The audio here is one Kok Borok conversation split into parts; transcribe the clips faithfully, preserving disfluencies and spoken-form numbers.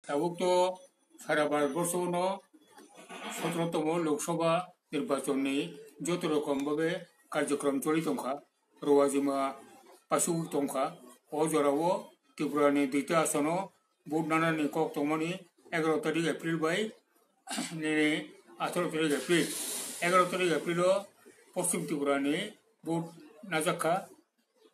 Tabuk to sara Bharat borso no sotro tomo Lok Sabha nirbachon ni joto rokom babe karjokrom choli tongkha. Ruwajima pasuk tongkha. O jora o Tripura ni duita asono vote nana ni kok tongmani egaroh tarik April bai nini atharo tarik April. Egaroh tarik April o Poschim Tripura ni vote najakha.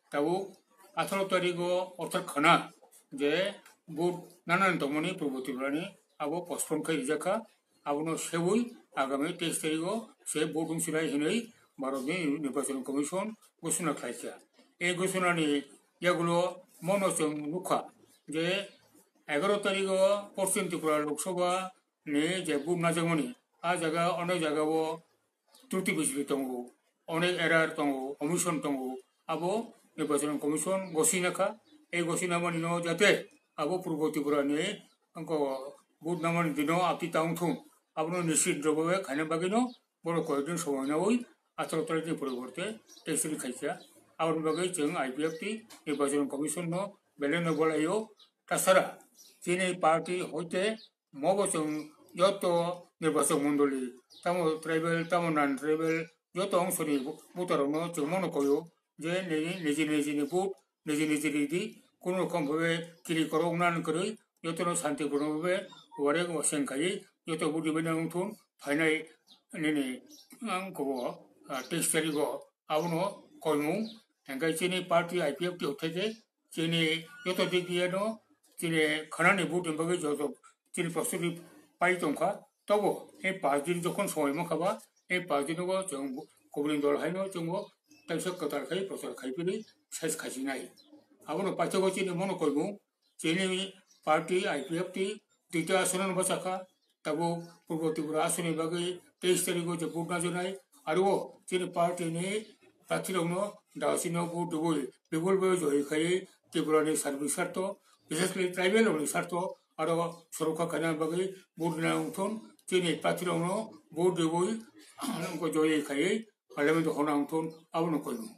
Tabuk atharo tarik o orthat khana je vote nana ni tongmani Purbo Tripura ni abo postpone khai rijakha. Abono sewi agami teis tarik o se vote wngsinai hinwi Bharat ni Nirbachon Commission gosona khlaikha. E gosona ni yagulo mono chwng nukha je egaroh tarik o Poschim Tripura Lok Sabha ni je vote najakmani, a jaga, onek jaga o truti bijli tongo, onek error tongo, omission tongo, abo Nirbachon Commission gosina kha. E gosina mani no jate abo Purbo Tripura ni angko vote namani dino apti ta wngthung, abono nisit rwbabe khaina bagwi no borok koyekdin somoi nawi atharo tarik ni poriborte teis tarik khaikha. Aboni bagwi chwng I P F T Nirbachon Commission no belai no bolaio. Tasara chini party hoite mobo chwng joto nirbachon mondoli, tamo tribal, tamo non tribal, joto ongsoni voter rokno chwng mono koyo je nini niji niji ni vote niji niji ridi, kunu rokom bhabe kiri korok nan kwrwi jotono shanti purno bhabe warek waseng khaiwi joto vote ribaina wngthun phainai nini ang kobo, ah, teis tarik o abono koimung. Hingke chini party I P F T hothai khe chini joto dik diya no chini khanani vote ni bagwi joto chini prostuti pai tongkha. Tobo e pash din jokhon somoi mankha ba, e pash din o chwng kubuni dol haino chwngbo taisa kwtal khai prochar khai philwi saiz khaisinai. Abono paithago chini mono koimung, chini party I P F T duita asono bachakha. Tabuk Purbo Tripura asoni bagwi teis tarikgo je vote najaknai, aro chini party ni prarthi rokno daosino vote rwui bibol bai joy khai Tripura ni sarbi sartho, bises khe tribal rokni sartho aro sorokha khaina bagwi vote rwna wngthun, chini prarthi rokno vote rwui joy khai parliament hona wngthun, abono koimung.